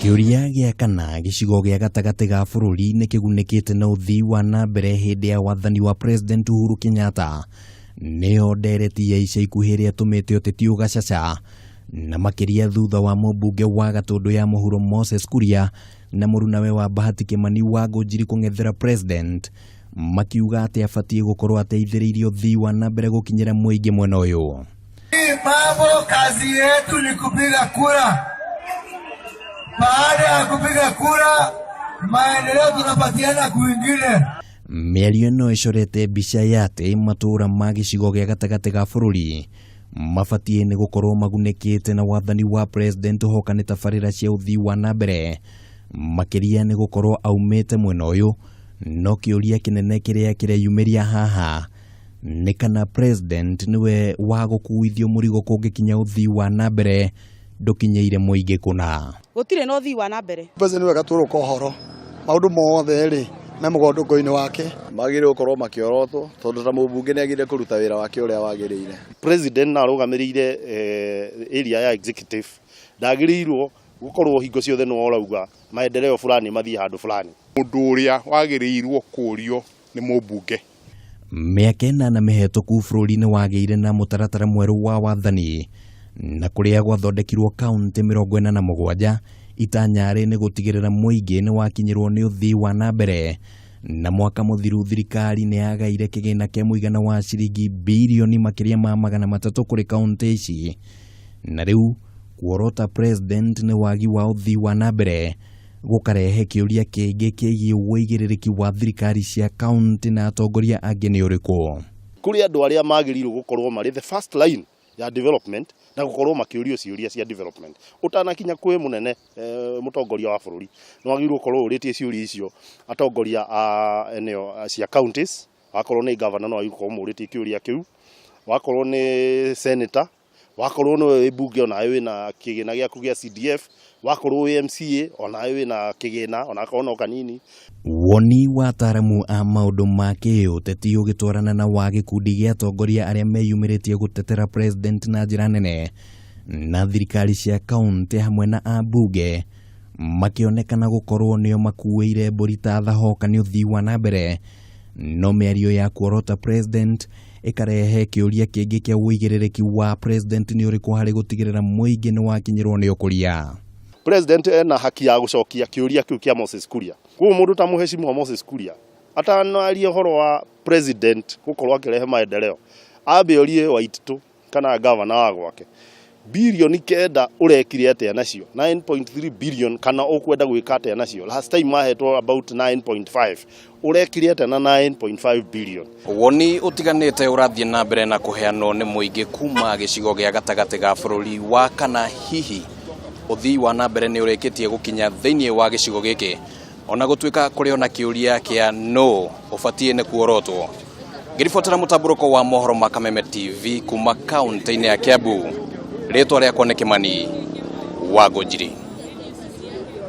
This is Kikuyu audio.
Kĩũria gĩa kana gĩcigo gĩa gatagatĩ ga bũrũri nĩ kĩgunĩkĩte na ũthii wa na mbere hĩndĩ ya wathani wa President Uhuru Kenyatta nĩyo ndereti ya ica ikuhĩ ĩrĩa ĩtũmĩte ũteti ũgacaca na makĩria thutha wa mũmbunge wa Gatũndũ ya mũhuro Moses Kuria na mũrunawe wa Bahati Kĩmani wa Ngũnjiri kũng'ethera President makiuga atĩ abatiĩ gũkorwo ateithĩrĩirie ũthii wa na mbere gũkinyĩra mũingĩ mwena ũyũ. Hii mambo kazi yetu ni kupiga kura. Baada ya kupiga kura, maendeleo tunapatiana kwingine. Mĩario ĩno ĩcorete mbica ya atĩ matũũra ma gĩcigo gĩa gatagatĩ ga bũrũri mabatiĩ nĩ gũkorwo magunĩkĩte na wathani wa President hoka nĩ tabarĩra cia ũthii wa na mbere makĩria nĩ gũkorwo aumĩte mwena ũyũ. No kĩũria kĩnene kĩrĩa kĩreyumĩria haha nĩ kana President nĩwe wa gũkuithio mũrigo kũngĩkinya ũthii wa na mbere ndũkinyĩire mũingĩ kũna. Gũtirĩ na ũthii wa na mbere. President nĩwe gatũrũka ũhoro maũndũ mothe rĩ me mũgondũko-inĩ wake. Magĩrĩirwo gũkorwo makĩorotwo tondũ ta mũmbunge nĩ agĩrĩire kũruta wĩra wake ũrĩa wagĩrĩire. President na arũgamĩrĩire area ya executive, ndagĩrĩirwo gũkorwo hingo ciothe nĩwe ũrauga maendeleo fulani mathiĩ handũ fulani. Mũndũ ũrĩa wagĩrĩirwo kũũrio nĩ mũmbunge. Mĩaka 8 mĩhetũku bũrũri nĩ wagĩire na mũtaratara mwerũ wa wathani na kũrĩa gwathondekirwo kaunti 47 itanyarĩ nĩ gũtigĩrĩra mũingĩ nĩ wakinyĩrwo nĩ ũthii wa na mbere. Na mwaka mũthiru thirikari nĩ yagaire kĩgĩna kĩa mũigana wa ciringi birioni makĩria ma 300 kũrĩ kaunti ici. Na rĩu kuorota President nĩ wagi wa ũthii wa na mbere gũkarehe kĩũria kĩngĩ kĩgiĩ ũigĩrĩrĩki wa thirikari cia kaunti na atongoria angĩ nĩ ũrĩkũ. Kũrĩ andũ arĩa magĩrĩirwo gũkorwo marĩ the first line ya development na gũkorwo makĩũrio ciũria cia development. Ũtanakinya kwĩ mũnene mũtongoria wa bũrũri nĩ wagĩrĩirwo gũkorwo ũrĩtie ciũria icio atongoria a eneo cia counties. Wakorwo nĩ governor no wagĩrĩirwo gũkorwo mũrĩtie kĩũria kĩu, wakorwo nĩ senator, wakorwo nĩ wĩ mbunge onawe wĩna kĩgĩna gĩaku gĩa CDF, wakorwo wĩ MCA onawe wĩna kĩgĩna onakorwo no kanini. Woni wa ataaramu a maũndũ ma kĩũteti ũgĩtwarana na wa gĩkundi gĩa atongoria arĩa meyumĩrĩtie gũtetera President na njĩra nene na thirikari cia kaunti hamwe na ambunge makĩonekana gũkorwo nĩo makuĩire mbũri ta thahoka nĩ ũthii wa na mbere. No mĩario ya kuorota President ĩkarehe kĩũria kĩngĩ kĩa ũigĩrĩrĩki wa President nĩ ũrĩkũ harĩ gũtigĩrĩra mũingĩ nĩ wakinyĩrwo nĩ ũkũria. President ena haki ya gũcokia kĩũria kĩu kĩa Moses Kuria. Koguo mũndũ ta mũheshimiwa Moses Kuria atanaria ũhoro wa President gũkorwo akĩrehe maendeleo, ambe orie Waititu kana governor wa gwake bilioni 9 ũrekire atĩa nacio, 9.3 billion kana ũkwenda gwĩka atĩa nacio. Last time mahetwo about 9.5, ũrekire atĩa na 9.5 billion. Woni ũtiganĩte ũrathiĩ na mbere na kũheanwo nĩ mũingĩ kuma gĩcigo gĩa gatagatĩ ga bũrũri wa kana hihi ũthii wa na mbere nĩ ũrĩkĩtie gũkinya thĩinĩ wa gĩcigo gĩkĩ ona gũtuĩka kũrĩ ona kĩũria kĩa no ũbatiĩ nĩ kuorotwo. Ngĩribotera mũtambũrũko wa mohoro ma Kameme TV kuma kaunti-inĩ ya Kiambu, rĩtwa rĩakwa nĩ Kĩmani wa Ngũnjiri.